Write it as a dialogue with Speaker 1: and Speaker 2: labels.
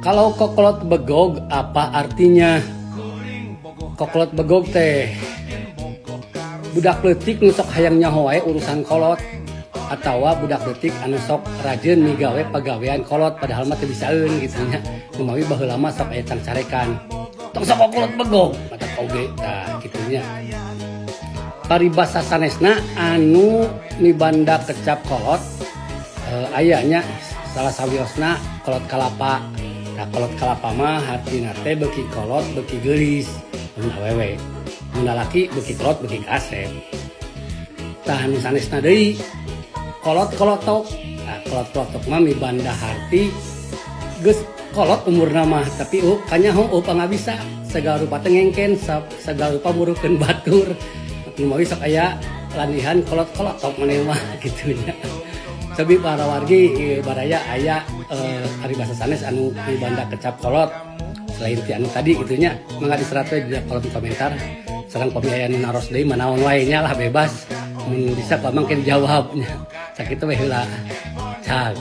Speaker 1: Kalau kokolot begog, apa artinya? Kokolot begog teh budak leutik nu sok hayang nyaho wae urusan kolot atawa budak leutik anu sok rajin migawe pagawean kolot, padahal mah teu bisaeun gitu nya. Kumawi baheula mah sok aya cangcarekan, "Tong sok kokolot begog," mata oge tah kitu nya. Paribasa sanesna anu mibanda kecap kolot, aya nya, salah sawiosna kolot kalapa. Nah, kolot kalapa mah hartina teh beuki kolot beuki geulis mun awewe, mun lalaki beuki kolot beuki kasep. Tah, anu sanesna deui kolot kolotok. Nah, kolot kolotok mah mibanda harti geus kolot umurna mah, tapi kanyaho pangabisa, segala rupa teh ngengken, segala rupa murukeun batur. Kumawi sok aya landihan kolot kolotok maneh mah kitu nya. Cobi para wargi, baraya aya paribasa sanes anu mibanda kecap kolot selain ti anu tadi gitu nya, mangga diserat we di kolom komentar. Sareng pami aya nu naros deui manaon wae nya lah, bebas, mun bisa pamang ke dijawab nya. Sakitu we heula, cag.